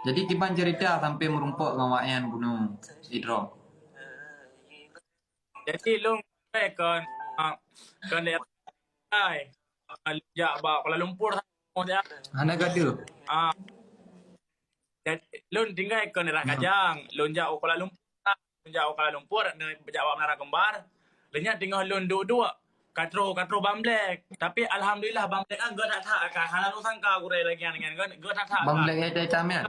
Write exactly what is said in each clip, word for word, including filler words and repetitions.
Jadi kiban cerita sampai merumpok ngon awak nyan bunoe Idro. Jadi lôn kon, ah, kon lé ai. Ah, jak bak Kuala Lumpur. Hana gaduh. Ah. Jadi lôn tinggai kon daerah Kajang. Lôn jak Kuala Lumpur. Lôn jak Kuala Lumpur, lôn jak bak Menara Kembar. Lheuh nyan teungoh lôn duek-duek. Ka troh, ka troh Bang Black. Tapi alhamdulillah Bang Black kan gèt that-that, ka hana lôn sangka gurèe lagèe nyan kan. Gèt that-that. Bang Black nyang itam-itam nyan.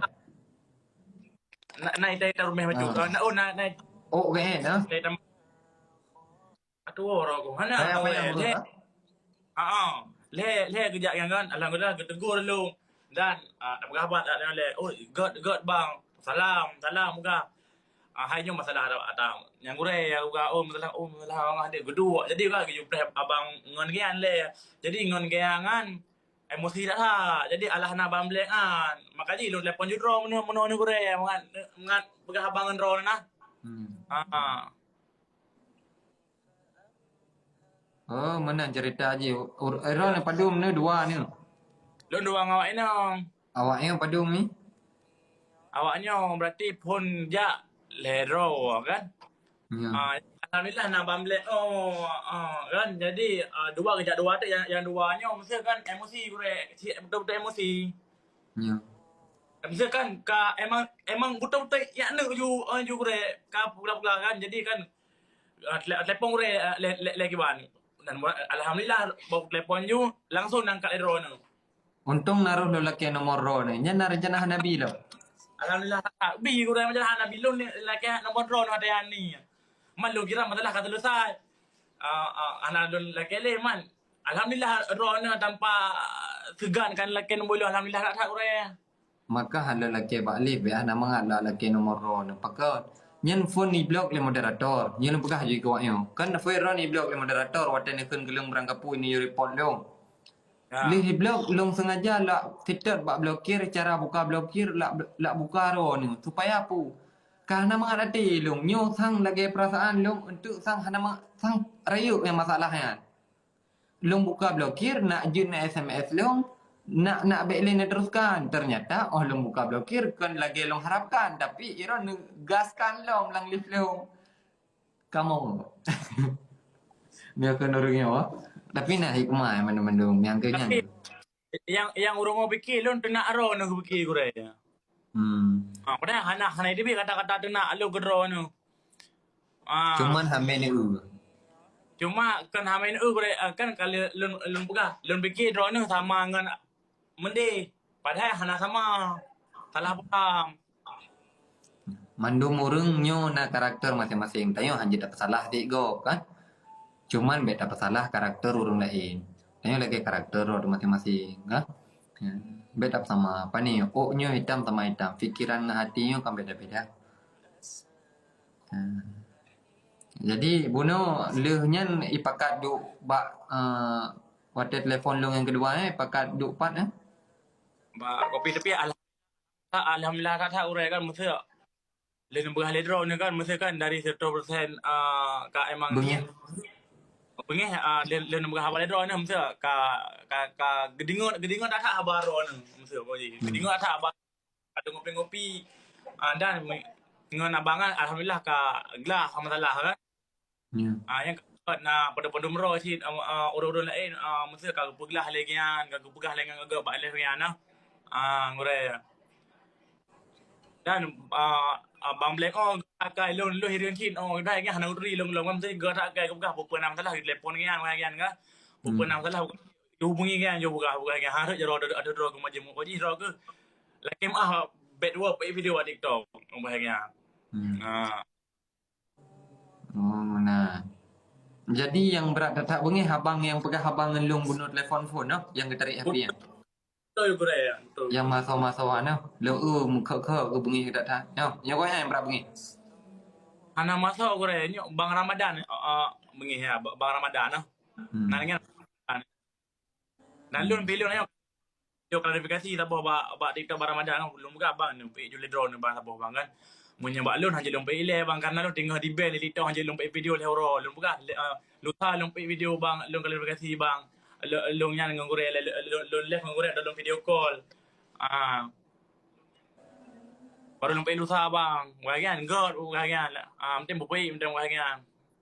Na na itam-itam rumoh macam tu. Na oh na na Oh, gèt dah. Itam-itam. Atu orang aku. Hana. Hai apa yang Lé, ah, lé, lé geujak nyan kan. Alhamdulillah geutegur lôn. Dan ah, dak peugah haba dak lé. Oh, gèt, gèt bang. Salam, salam peugah. Ah, hai nyoe masalah ata nyang gurèe ya uga oh masalah oh masalah orang dek geuduek. Jadi uga geuyue preh abang ngon gian lé. Jadi ngon gian kan emosi that ha. Jadi alah na Bang Black kan. Maka ji lôn telepon ju droe meunoe meunoe ni gurèe mangat mangat peugah abang ngon droe nah. Hmm. Ha. Oh, mana cerita ji. Ur- Iro ni padum ni dua ni. Lôn dua ngon awak inong. Awak nyoe padum ni? Awak nyoe berarti phon jak lé droe kan. Ya. Ah, alhamdulillah na Bang Black. Oh, ah, kan jadi ah, dua kejak dua tu yang yang dua nyoe mesti kan emosi gurèe. Si betul-betul emosi. Ya. Mesti kan ka emang emang betul-betul yak neuk ju ah, ju gurèe ka pula-pula kan. Jadi kan ah, tele- telepon gurèe ah, lé lé lé kiban. Dan alhamdulillah bak telepon ju langsung angkat lé droe nyoe. Untông na roh lôn lakèe nomor droe nyoe. Nyan na rencana hana bi lom. Alhamdulillah, bi gurèe macam hana bi lôn ni lakèe nomor droe nyoe ada ni. Man lôn kira masalah ka selesai. Ah, ah, hana lôn lakèe lé man. Alhamdulillah droe nyoe tanpa segan kan lakèe nomor lôn alhamdulillah that-that gurèe. Maka hana lôn lakèe bak live bèk hana mangat lôn lakèe nomor droe nyoe. Pakon? Nyan phon iblok lé moderator. Nyan lôn peugah ju keu awak nyoe. Kan phon droe iblok lé moderator watèe neukheun keu lôn barang kapui neuyue report lôn. Ya. Lheuh iblok lôn sengaja lak seutôt bak blokir cara buka blokir lak lak buka droe nyoe supaya pu. Ka hana mangat até lôn nyoe sang lagèe peurasaan lôn untuk sang hana ma- sang rayeuk nyang masalah nyan. Lôn buka blokir nak jeuet na S M S lôn nak nak bèk lé neuteruskan. Ternyata oh lôn buka blokir kon lagèe lôn harapkan tapi iro neugaskan lom lam live lôn. Kamoe. Nyoe keuneuk ureueng nyoe. Tapi na hikmah mandum-mandum nyang keu nyan. Tapi yang yang ureueng pike lôn teunak droe nyoe pike gurèe. Hmm. Ha, padahai hana hana teubiet kata-kata teunak lôn keu droe nyoe. Ah, Cuman hamé neu. Cuma kan hamé neu gurèe ah, kan kalau lôn lôn peugah lôn pike droe nyoe sama ngon mendeh. Padahai hana sama. Salah paham. Mandum ureueng nyoe na karakter maséng-maséng. Tanyoe hana jeuet tapeusalah tiep gob kan. Cuman bèk tapeusalah karakter ureueng laén. Tanyoe lagèe karakter droe maséng-maséng kan. Ya. Bèk tapeusama. Pane ôk nyoe itam sama itam. Pikiran ngon hati nyoe kan beda-beda. Ha. Jadi bunoe lheuh nyan ipakat duek bak uh, watèe telepon lôn nyang keudua eh ipakat duek pat eh. Bak kopi tapi alhamdulillah alhamdulillah that-that ureueng kan mesti lôn beurah lé droe ni kan mesti kan dari seratus persen uh, ka emang Beungèh. Beungèh uh, lôn beurah haba lé droe ni mesti ka ka ka geudingoe geudingoe that haba droe ni mesti apa ji. Geudingoe that haba ada ngopi-ngopi uh, dan ngon abang kan alhamdulillah ka glah sama salah kan. Ya. Ah, yang keempat na pada pada umroh cit uh, uh, orang-orang lain uh, mesti ka peugah lagi kan ka peugah lagi ngan bak lagi kan nah. Ah, nguraya. Dan uh, Bang Black oh akai lôn lôn hireuen cit oh dah ingat hana uri lôn lôn mesti gata akai peugah buku nama salah telepon kan wahai kan ka. Buku nama salah hubungi kan jo buka buka kan harus jero ada ada dua ke macam apa ji dua ke. Laki mah bad word video TikTok wahai kan. Hmm. Ah. Oh, nah. Jadi yang berat tak beungèh abang yang peugah abang ngon lôn bunoe telepon phone noh, yang geutarik H P yang. Betul guraya, betul. Yang maso-maso noh, lôn eu meukhok-khok ke beungèh tak tak. Noh, nyoe yang berat beungèh. Hana maso guraya, nyoe Bang Ramadan uh, beungèh ya, Bang Ramadan noh. Hmm. Nah, dengan Dan lôn pilih nyoe. Yo klarifikasi saboh bak bak TikTok bak Ramadan kan. Lôn buka bang ni pik Juli drone ni bang saboh bang kan. Mun nyoe bak lôn hana lôn pik ilèe bang karena lôn teungoh di ban lé TikTok hana lôn pik video lé uroe. Lôn buka uh, lusa lôn pik video bang lôn klarifikasi bang. Lôn nyan ngon gurèe lôn live ngon gurèe lôn video call. Ah. Baru lôn peuék lusa bang. Wah nyan, göt wah nyan. Ah, mungkin beupeue mungkin wah nyan.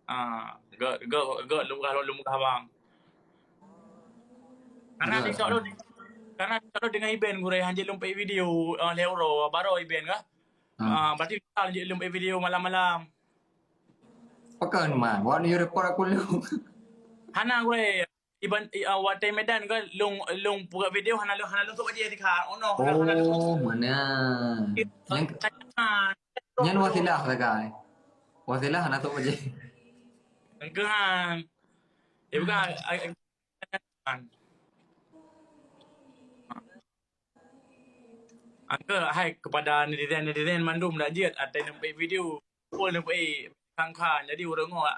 Ah, göt, göt, göt lôn peugah, lôn peugah bang. Karena Göt. TikTok lôn, karena TikTok lôn dengan Iben gurèe, hanjeuet lôn peuék video, ah, lhèe uroe, baru Iben kah? Ah. Ah, berarti lusa hanjeuet lôn peuék video malam-malam. Pakon man, wak nyoe report aku lu. Hana gurèe. Iban, i, ah, watèe Medan kan, lôn, lôn peugah video hana lôn, hana lôn sôk bajèe sikha. Oh no, hana, hana lôn. Oh, mana? Nyan, nyan wasilah sagai. Wasilah hana sôk bajèe. Engkeuh han. Eh, bukan, ah, ah, ah. Angka hai kepada netizen-netizen mandum dak jeuet atai neupeuék video. Pun neupeuék khan-khan. Jadi ureueng nyoe